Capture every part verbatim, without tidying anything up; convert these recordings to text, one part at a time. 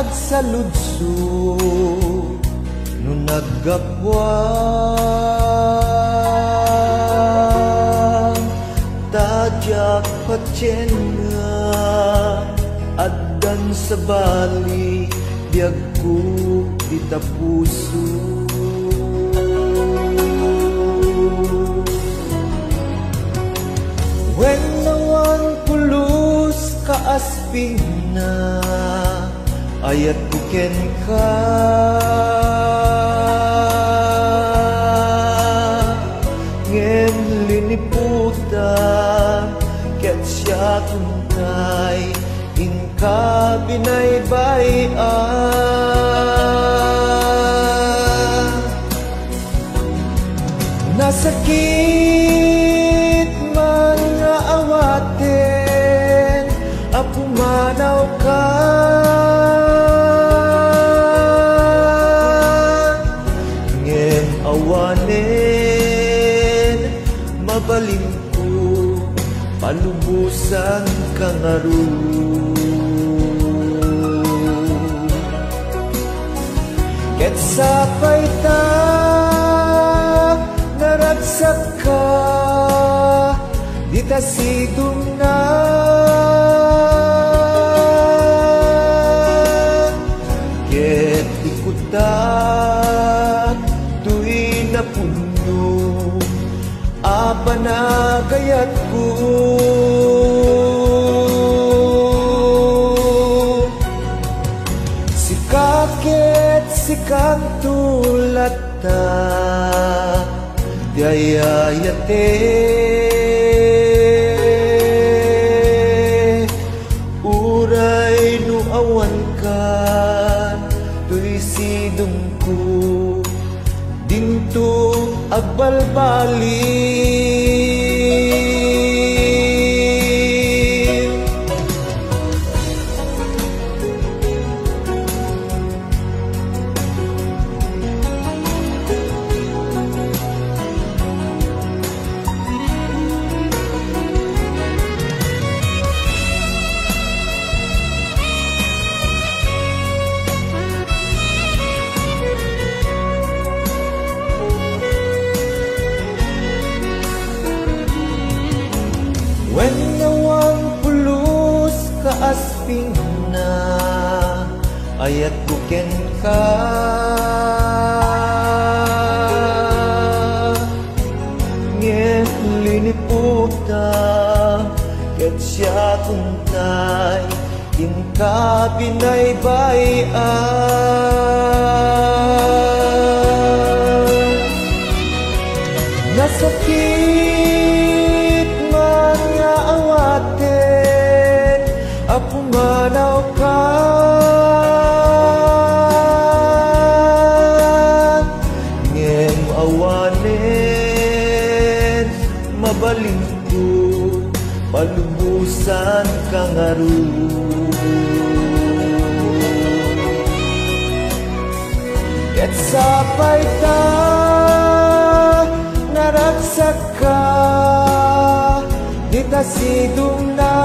Agsaludso no naggapuam, ta diak patien nga addan sabali biagko dita puso. Wen awan pulos ka aspingna, ayatko kenka, ngem liniputa ket siak untay inka binaybay-an. Nasakit man nga awaten a pumanawka, ngem awanen mabalinko palubosanka ngarud. Ket sapay ta naragsakka dita sidongna, ket ikutak toy napudno a panagayatko. Sika ket sikanto latta ti ayayate. Uray no awanka toy sidongko, dinto agbalbaliw. Wen awan pulos ka aspingna, ayatko kenka. Ngem liniputa ket siak untay inka binaybay-an. Nasakit man nga awaten a pumanawka, ngem awanen mabalinko palubosanka ngarud. Ket sapay ta naragsakka dita sidongna,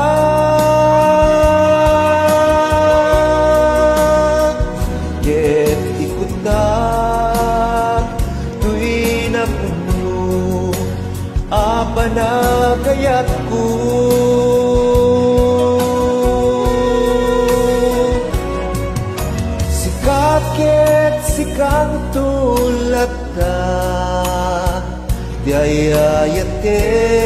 ket ikutak toy napudno a panagayatko. Sika ket sikanto latta ti ayayate.